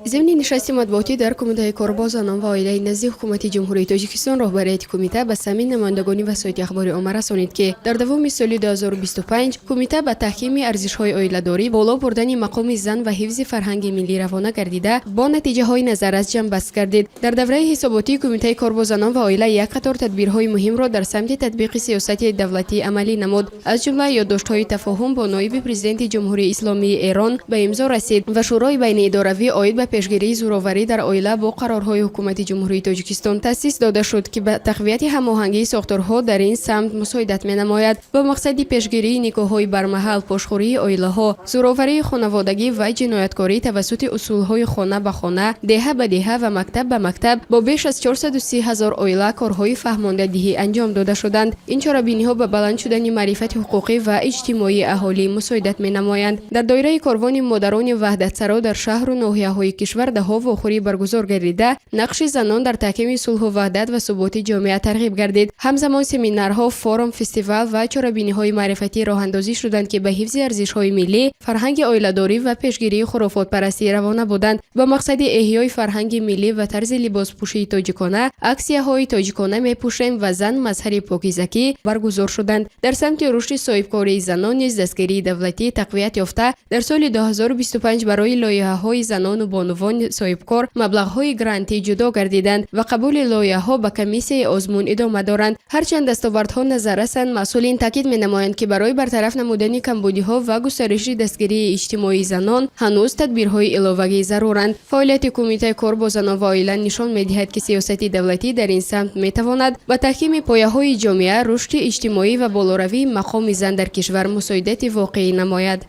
Зимни нишасти матбуотӣ дар Кумитаи кор бо занон ва оилаи назди Ҳукумати Ҷумҳурии Тоҷикистон роҳбарияти кумита ба самъи намояндагони васоити ахбори омма расонид, ки дар давоми соли 2025 кумита ба таҳкими арзишҳои оиладорӣ, боло бурдани мақоми зан ва ҳифзи фарҳанги миллӣ равона гардида, бо натиҷаҳои назаррас ҷамъбаст гардид. Дар давраи ҳисоботии Кумитаи кор бо занон ва оила як қатор тадбирҳои муҳимро дар самти татбиқи сиёсати давлатӣ амалӣ намуд. Аз ҷумла ёддоштҳои тафоҳум бо ноиби президенти Ҷумҳурии Исломии Эрон ба имзо расид ва Шӯрои байниидоравӣ оид ба пешгирии зӯроварӣ дар оила бо қарорҳои Ҳукумати Ҷумҳурии Тоҷикистон таъсис дода шуд, ки ба тақвияти ҳамоҳангии сохторҳо дар ин самт мусоидат менамояд. Бо мақсади пешгирии никоҳҳои бармаҳал, пошхӯрии оилаҳо, зӯроварии хонаводагӣ ва ҷинояткорӣ тавассути усулҳои хона ба хона, деҳа ба деҳа ва мактаб ба мактаб бо беш аз 430 ҳазор оила корҳои фаҳмондадиҳӣ анҷом дода шуданд. Ин чорабиниҳо ба баланд шудани маърифати ҳуқуқӣ ва иҷтимоии аҳолӣ мусоидат менамоянд. Дар доираи корвони модарони ваҳдатсаро дар шаҳру ноҳияҳои кишвар даҳҳо вохӯрӣ баргузор гардида, нақши занон дар таҳкими сулҳу ваҳдат ва суботи ҷомеа тарғиб гардид. Ҳамзамон семинарҳо, форум, фестивал ва чорабиниҳои маърифатӣ роҳандозӣ шуданд, ки ба ҳифзи арзишҳои миллӣ, фарҳанги оиладорӣ ва пешгирии хурофотпарастӣ равона буданд. Ба мақсади эҳёи фарҳанги миллӣ ва тарзи либоспӯшии тоҷикона аксияҳои «Тоҷикона мепӯшем» ва «Зан мазҳари покизагӣ» баргузор шуданд. Дар самти рушди соҳибкории занон низ дастгирии давлатӣ тақвият ёфта, дар соли 2025 барои лоиҳаҳои занону бонувони соҳибкор маблағҳои грантӣ ҷудо гардиданд ва қабули лоиҳаҳо ба комиссияи озмун идома доранд. Ҳарчанд дастовардҳо назаррасанд, масъулин таъкид менамоянд, ки барои бартараф намудани камбудиҳо ва густариши дастгирии иҷтимоии занон ҳанӯз тадбирҳои иловагӣ заруранд. Фаъолияти Кумитаи кор бо занон ва оила нишон медиҳад, ки сиёсати давлатӣ дар ин самт метавонад ба таҳкими пояҳои ҷомеа, рушди иҷтимоӣ ва болоравии мақоми зан дар кишвар мусоидати воқеӣ намояд.